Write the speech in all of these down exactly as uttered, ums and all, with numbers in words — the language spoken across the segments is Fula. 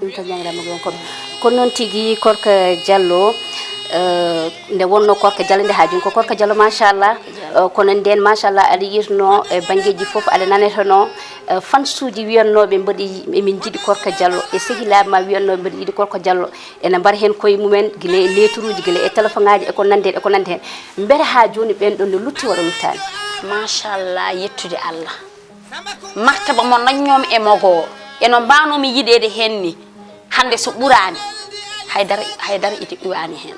Ɗum ko ñaŋre mo gonɗo. Ko noon tigi, Korka Diallo, eh, nde wonno Korka Diallo, nde haajun ko Korka Diallo, machallah. Eh, kono nden, machallah, aɗa yirno e banngeeji fof, aɗa naneteno, eh, fansuuji wiyannooɓe mbaɗi, emin njiɗi Korka Diallo, e sehilaaɓe ma wiyannooɓe mbaɗi yiɗi Korka Diallo, ene mbaɗa heen koye mumen, gila e lettre uji, gila e téléphone aji, e ko nanndi heen, e ko nanndi heen. Mbete haa jooni ɓeen ɗoon no lutti walla luttaani? Machallah, yettude Allah. Martaba mo dañnoomi e mogo o, e no mbaanoomi yiɗeede heen ni, hannde so ɓuraani, haydara, haydara ita iwaani heen.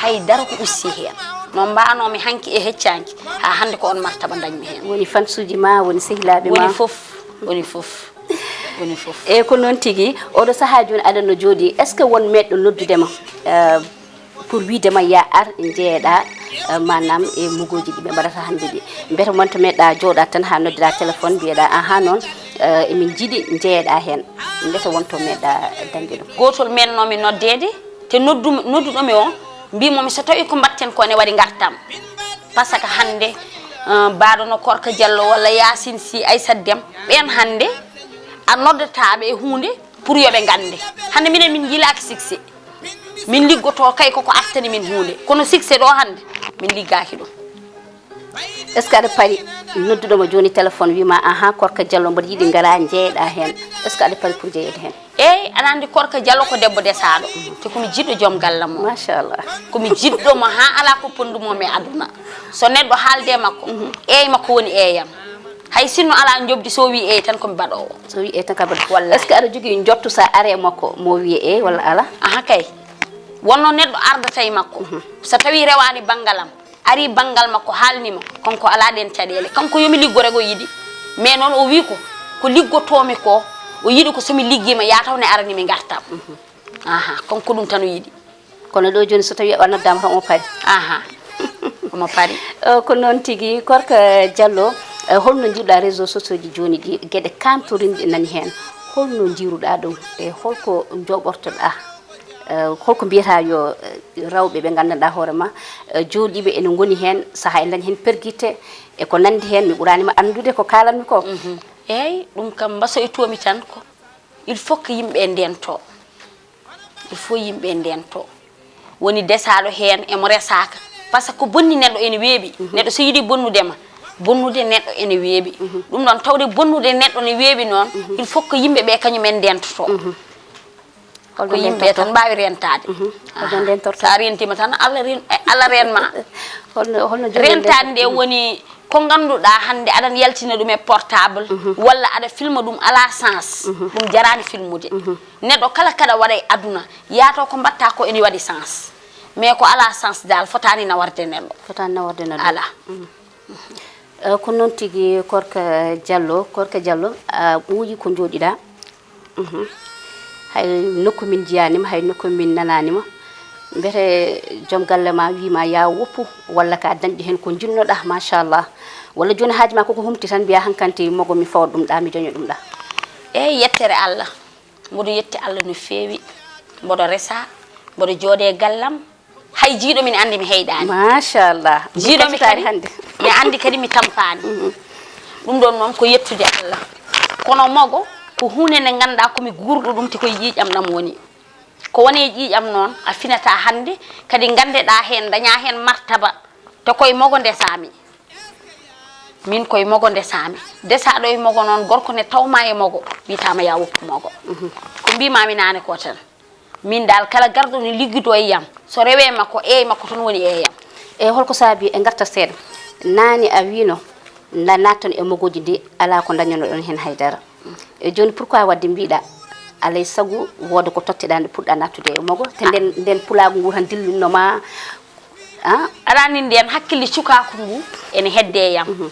Haydara ko ussi heen. No mbaanoomi hanki e heccaanki, haa hannde ko oon martaba dañmi heen. Woni fansuuji ma, woni sehilaaɓe ma? Woni fof, woni fof, woni fof. Eeyi, ko noon tigi. Oɗo sahaa jooni aɗa no jooɗii. Est-ce que won meeɗɗo noddude ma, eh, pour wiyde ma ya ar njeeɗa, eh, maanaam e mogooji ɗi ɓe mbaɗata hannde ɗi? Mbete wonto meeɗa jooɗa tan haa noddiraa téléphone mbiyeɗaa, "Ahaa noon, eh, emin njiɗi njeeɗa heen." Mbete wonto meeɗa dañde ɗum? Gootol meeɗnoomi noddeede, te noddu-, nodduɗomi o, mbimomi so tawi ko mbaɗten ko ene waɗi ngartam. Parce que hannde, eh, mbaɗono Korka Diallo walla Yacine Sy, Aissata Dème, ɓeen hannde a noddataaɓe e huunde pour yo ɓe ngannde. Hannde minen min njiilaaki succès. Min liggoto kay koko artani min huunde. Kono succès ɗo hannde, min liggaaki ɗum. Est-ce que aɗa pari nodduɗo ma jooni téléphone wii ma, "Ahaa, Korka Diallo mbaɗa yiɗi ngara njeeɗa heen." Est-ce que aɗa pari pour jeyeede heen? Eey, aɗa anndi Korka Diallo ko debbo desaaɗo. Te ko mi jiɗɗo joom galle mo. Machallah. Ko mi jiɗɗo mo haa alaa ko ponndu mo e aduna. So neɗɗo haalde e makko, eey makko woni eeyam. Hay sinno alaa njoɓdi, so wii eey tan ko mi baɗoowo. So wii eey tan ka baɗa. Wallahi. Est-ce que aɗa jogii njottu so a are makko mo wiye eey walla alaa? Aha kay. Wonno neɗɗo ardata e makko. So tawi rewaani banngal am, ari banngal makko haalni mo, kanko alaa ɗeen caɗeele. Kanko yo mi liggo rek o yiɗi. Mais noon o wii ko, ko liggotoomi ko, o yiɗi ko so mi liggiima yaa taw ne arani mi ngartam. Aha, kanko ɗum tan o yiɗi. Kono ɗo jooni so tawi a noddaama tan omo pari. Aha. Omo pari. Eh, ko noon tigi, Korka Diallo, eh, holno njiiruɗaa réseaux sociaux ji jooni ɗi, geɗe kamtorinɗe nani heen? Holno njiiruɗaa ɗum? E holko njoɓortoɗaa? Eh, holko mbiyata yo, eh, rewɓe ɓe nganndanɗaa hoore ma, eh, jooɗiiɓe ene ngoni heen, sahaa ene dañi heen pergitte, e ko nanndi heen, mi ɓuraani ma anndude ko kaalanmi ko. Mhm. Eey, ɗum kam mbasoytoomi tan ko, il faut que yimɓe ndento. Il faut yimɓe ndento. Woni desaaɗo heen, emo resaaka. Parce que ko bonni neɗɗo ene weeɓi. Mhm. Neɗɗo so yiɗi bonnude ma, bonnude neɗɗo ene weeɓi. Mhm. Ɗum ɗoon, tawde bonnude neɗɗo ne weeɓi noon, mhm, il faut que yimɓe ɓe kañum en ndentoto. Mhm. Ko yimɓe tan mbaawi rentaade. Mhm. Holno ndentorto? So a rentiima tan, Allah ren-, eh, Allah reen ma. Holno, holno jooni rentaade nde woni ko ngannduɗaa hannde aɗa yaltina ɗum e portable, mhm, walla aɗa filma ɗum, alaa sens. Mhm. Ɗum jaraani filmude. Mhm. Neɗɗo kala kaɗa waɗa e aduna, yaato ko mbaɗta ko ene waɗi sens. Mais ko alaa sens dal, fotaani nawarde neɗɗo. Fotaani nawarde neɗɗo. Alaa. Mhm. Eh, ko noon tigi, Korka Diallo, Korka Diallo, a ɓooyi ko njooɗiɗaa. Mhm. Hay nokku min njiyaanima, hay nokku min nanaanima. Mbete joom galle ma wiima yaa woppu, walla ka dañde heen ko njiɗnoɗaa, machallah. Walla jooni haaju ma koko humti tan mbiya hankanti mogo mi fawat ɗum ɗa, mi joño ɗum ɗa. Eey, yettere Allah. Mboɗo yetti Allah no feewi. Mboɗo resa, mboɗo jooɗe e gallam. Hay jiiɗo mi ne anndi mi heyɗaani. Machallah. Jiiɗo mi kadi hannde. Ne anndi kadi mi tampaani. Mhm. Ɗum ɗoon noon ko yettude Allah. Kono mogo ko huunde nde ngannduɗaa ko mi guurɗo ɗum te koye ƴiiƴam ɗam woni. Ko woni e ƴiiƴam noon a finata hannde kadi nganndeɗaa heen, dañaa heen martaba te koye mogo ndesaami. Min koye mogo ndesaami. Desaaɗo e mogo noon, gorko ne tawma e mogo, wiytaama yaa woppu mogo. Mhm. Ko mbiimaami naane ko tan. Min dal kala garɗo ne liggido e yam, so rewe makko, eey makko tan woni eeyam. E holko saabi e ngarta seeɗa? Naane a wiino na natton e mogooji ndi alaa ko dañnonoɗon heen hay dara. E jooni pourquoi wadde mbiɗa alay sago wooda ko totteɗaa nde puɗɗa nattude e mogo? Te nden, nden pulaagu ngu tan dillinno ma, ah? Aɗa anndi nden hakkille cukaaku ngu ene hedde e yam. Mhm.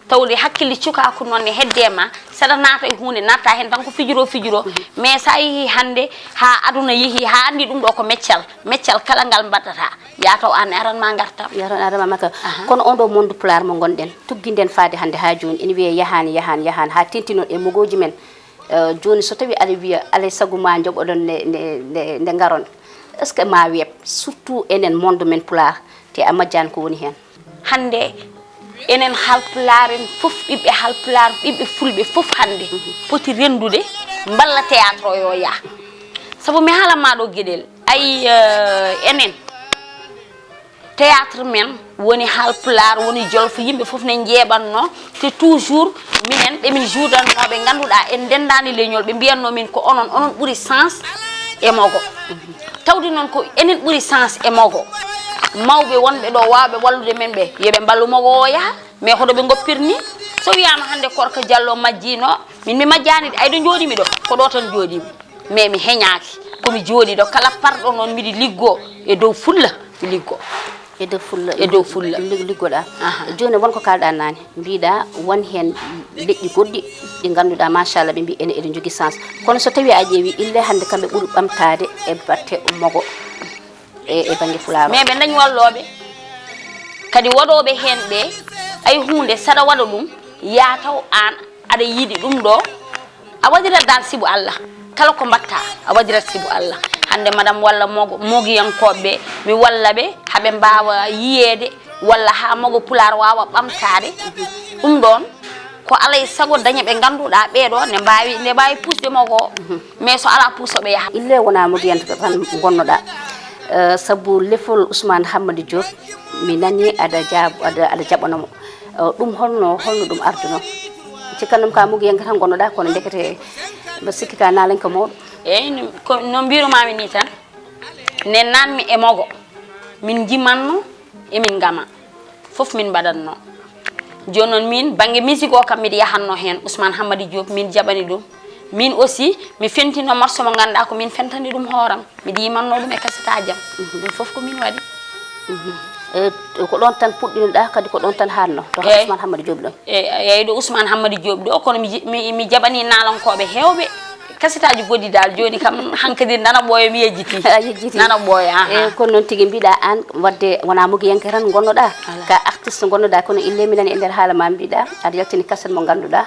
Tawde hakkille cukaaku noon ne hedde ma, saɗa naata e huunde, natta heen tan ko fijiro fijiro. Mhm. Mais sa yehi hannde, haa aduna yehi, haa anndi ɗum ɗo ko meccal, meccal kala ngal mbaɗata, yaa taw aan aran ma ngartam. Yaa taw aan aran ma ngartam. Aha. Kono on ɗo monde pulaar mo ngonɗen, tuggi nden faade hannde haa jooni, ene wiyee yahaani, yahaani, yahaani, haa tenti noon e mogooji men. Eh, jooni so tawi aɗa wiya alay sago ma njoɓoɗon nde, nde, nde, nde ngaron. Est-ce que ma weeɓ, surtout enen monde men pulaar, te a majjaani ko woni heen? Hannde Enen Haalpulaar en fof, ɓiɓɓe Haalpulaar, ɓiɓɓe Fulɓe fof hannde poti renndude mballa théâtre o yo yah. Sabu mi haalan ma ɗo geɗel, ay, eh, enen, théâtre men woni Haalpulaar, woni Jolof, yimɓe fof ne njeeɓatno, te toujours minen ɓe min juudatnoo, ɓe ngannduɗaa en ndenndaani leñol, ɓe mbiyatnoo min ko onon, onon ɓuri sens e mogo. Tawde noon ko enen ɓuri sens e mogo. Mawɓe wonɓe ɗo waawɓe wallude men ɓe, yo ɓe mballu mogo o yaha, mais hoɗo ɓe ngoppirni? So wiyaama hannde Korka Jallo majjiino, min mi majjaani de, ay ɗo njooɗimi ɗo, ko ɗo tan njooɗimi. Mais mi heñaaki, ko mi jooɗi ɗo, kala parɗo noon miɗi liggo e dow fulla, mi liggo. E dow fulla. E dow fulla. Lig-, liggoɗa. Aha. Jooni won ko kalɗa naane, mbiɗa won heen leƴƴi goɗɗi ɗi ngannduɗaa, machallah, ɓe mbi ene, eɗen njogii sens. Kono so tawi a ƴeewi, ille hannde kamɓe ɓuri ɓamtaade e batte mogo e, e bannge Pulaar o. Mais ɓe ndañ wallooɓe, kadi waɗooɓe heen ɓe, ay huunde saɗa waɗa ɗum, yaa taw aan aɗa yiɗi ɗum ɗo, a waɗirat dal sibu Allah. Kala ko mbaɗta, a waɗirat sibu Allah. Hannde madame walla mogo-, mogiyankooɓe ɓe, mi walla ɓe, haa ɓe mbaawa yiyeede, walla haa mogo Pulaar waawa ɓamtaade. Ɗum ɗoon, ko alaa e sago daña ɓe ngannduɗaa ɓee ɗo, ne mbaawi, ne mbaawi puusde mogo o. Mais so alaa puusooɓe yaha. Ille wonaa mogiyanke tan ngonnoɗaa, eh, sabu lefol Ousmane Hammadi Diop, mi nani aɗa jaab-, aɗa, aɗa jaɓano mo. Eh, ɗum holno, holno ɗum arduno? Cikkanno mi ka mogiyanke tan ngonnoɗaa, kono ndekete mbeɗa sikki ka naalanke mawɗo. Eeyi, no, ko no mbiirumaami nii tan, ne naatmi e mogo, min njimatno, emin ngama. Fof min mbaɗatno. Jooni noon min, bannge musique o kam, miɗo yahatno heen. Ousmane Hammadi Diop, min jaɓani ɗum. Min aussi, mi fentino morceau mo ngannduɗaa ko min fentani ɗum hooram. Miɗo yimatno ɗum e kasetaji am. Mhm. Ɗum fof ko min waɗi. Mhm. E, ko ɗoon tan puɗɗinoɗaa, kadi ko ɗoon tan haatno, to Eey. Ousmane Hammadi Diop ɗoon? Eey, eey, ɗo Ousmane Hammadi Diop ɗo, kono mi ji-, mi, mi jaɓani naalankooɓe heewɓe. Kasetaji goɗɗi dal, jooni kam, hankadi nana ɓooya, mi yejjiti. A yejjiti. Nana ɓooya, aha. Eey, kono noon tigi mbiɗa aan, wadde wonaa mogiyanke tan ngonnoɗaa, Voilà. ka artiste ngonnoɗaa, kono ille mi nani e nder haala ma mbiɗa, aɗa yaltini kaset mo ngannduɗaa,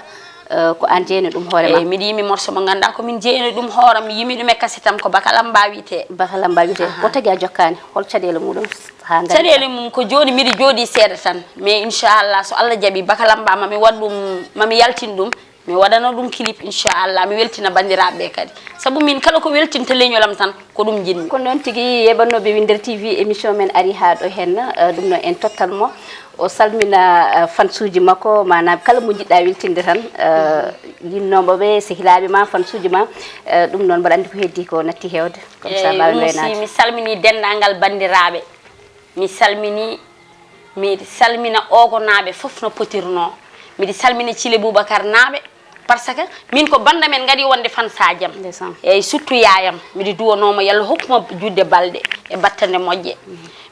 eh, ko aan jeyani ɗum hoore ma. Eey, miɗo yimi morceau mo ngannduɗaa ko min jeyani ɗum hooram, mi yimi ɗum e kaset am, ko Bakalamba wiyetee. Bakalamba wiyetee. Aha. Ko tagi a jokkaani? Hol caɗeele muɗum haa ngari? Caɗeele mum ko jooni miɗo jooɗii seeɗa tan, mais inchallah so Allah jaɓi Bakalamba ma mi waɗ ɗum, ma mi yaltin ɗum, mi waɗana ɗum clip inchallah, mi weltina banndiraaɓe ɓe kadi. Sabu min kala ko weltinta leñol am tan, ko ɗum njiɗmi. Ko noon tigi, yeɓannooɓe Winndere T V, émission men ari haa ɗo heen, eh, ɗum noon en tottat mo. O salmina, eh, fansuuji makko, maanaam kala mo njiɗɗaa weltinde tan, eh, yinnooɓe ɓe, sehilaaɓe ma, fansuuji ma, eh, ɗum noon mbaɗa anndi ko heddii ko natti heewde. Comme ça, Eey, mbaawen Oumou Sy, waynaade. Mi salminii denndaangal banndiraaɓe. Mi salminii, miɗo salmina Ogonaaɓe fof no potirnoo. Miɗo salmina Thillé Boubacar naaɓe, parce que min ko bannda men ngadi wonde fansaaji am. Ndeysaan. Eey, surtout yaayam. Miɗo duwanoo mo, yo Allah hokku mo juutde balɗe e battane moƴƴe.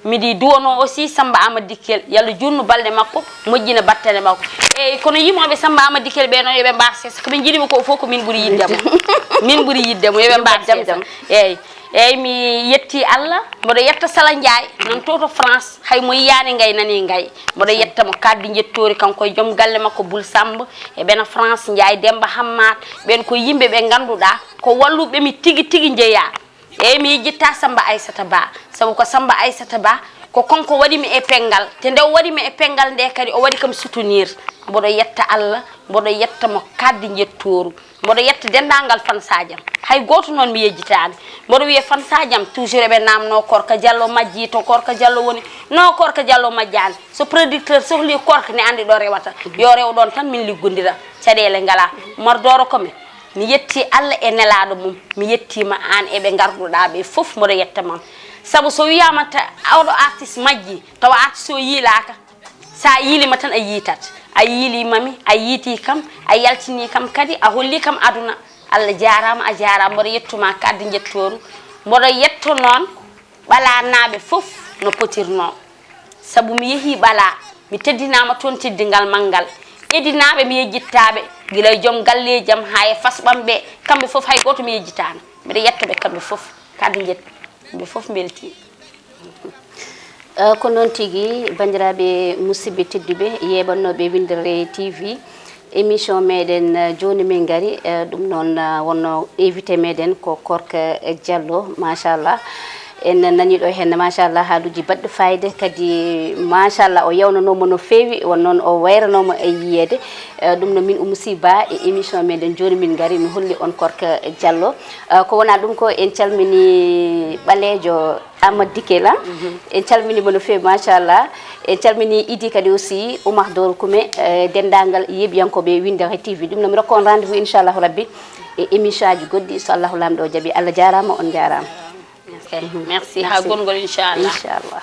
Miɗo duwanoo aussi Samba Amadou Dikkel, yo Allah juutnu balɗe makko, moƴƴina battane makko. Eey, kono yimooɓe Samba Amadou Dikkel ɓe noon, yo ɓe mbaar seesa. Ko ɓe njiɗi mo ko fof ko min ɓuri yiɗde mo. Min ɓuri yiɗde mo, yo ɓe mbaar seesa. Eey. Eey, mi yetti Allah, mboɗo yetta Sala Ndiaye, nan to to France, hay mo yiyaani ngay nani ngay. Mboɗo yetta mo kaddi njettoori, kanko e joom galle makko Bul Samb, e ɓena France, Ndiaye Demba Hammat, ɓen ko yimɓe ɓe ngannduɗaa, ko walluɓe mi tigi tigi njeyaa. Eey, mi yejjitta Samba Aissata Ba, sabu ko Samba Aissata Ba, ko kanko waɗi mi e penngal, te nde o waɗi mi e penngal nde kadi o waɗi kam soutenir. Mboɗo yetta Allah, mboɗo yetta mo kaddi njettooru. Mboɗo yetta denndaangal fansaaji am. Hay gooto noon mi yejjitaani. Mboɗo wiya fansaaji am, toujours eɓe naamnoo Korka Jallo majjii, to Korka Jallo woni. No Korka Jallo majjaani. So producteur sohlii Korka ne anndi ɗo rewata. Yo rew ɗoon tan min liggondira. Caɗeele ngalaa. Mor Dooro ko men. Mi yetti Allah e nelaaɗo mum. Mi yettiima aan e ɓe ngarduɗaa ɓe fof mboɗo yetta mon. Sabu so wiyaama ta-, oɗo artiste majjii, tawa artiste o yiilaaka. Sa yiilima tan a yiitat. A yiilima mi, a yiiti kam, a yaltini kam kadi, a holli kam aduna. Allah jaaraama, a jaaraama. Mboɗo yettuma kaddi njettooru. Mboɗo yetto noon ɓalaanaaɓe fof no potirnoo. Sabu mi yehii ɓalaa, mi teddinaama toon teddingal manngal. Edinaaɓe mi yejjittaaɓe, gila e joom galleeji am haa e fasɓam ɓe, kamɓe fof hay gooto mi yejjitaano. Mbiɗa yetto ɓe kamɓe fof, kaddi njet-, ɓe fof mbeltii. Eh, ko noon tigi, banndiraaɓe musidɓe tedduɓe, yeeɓannooɓe Winndere T V, émission meɗen, eh, jooni min ngari, eh, ɗum noon, eh, wonno invité meɗen ko Korka Diallo, machallah. En nanii ɗo heen, machallah, haaluuji baɗɗi fayida, kadi machallah o yawnanooma no feewi, won noon o wayranoomo e yiyeede. Eh, ɗum no min Oumou Sy Ba e émission meɗen jooni min ngari, mi holli on Korka Diallo. Eh, ko wonaa ɗum ko en calmini ɓaleejo Amadou Dikela. En calminiima no feewi, machallah. En calmini Idi kadi aussi, Oumar Doro Koume, eh, denndaangal yeeɓiyankooɓe Winndere T V. Ɗum no mi rokka on rendez-vous inchallahu rabbi e émission aji goɗɗi, so Allahu Laamɗo o jaɓi. Allah jaaraama, on njaaraama. Ok. Merci. Ha gongol inchallah. Inchallah.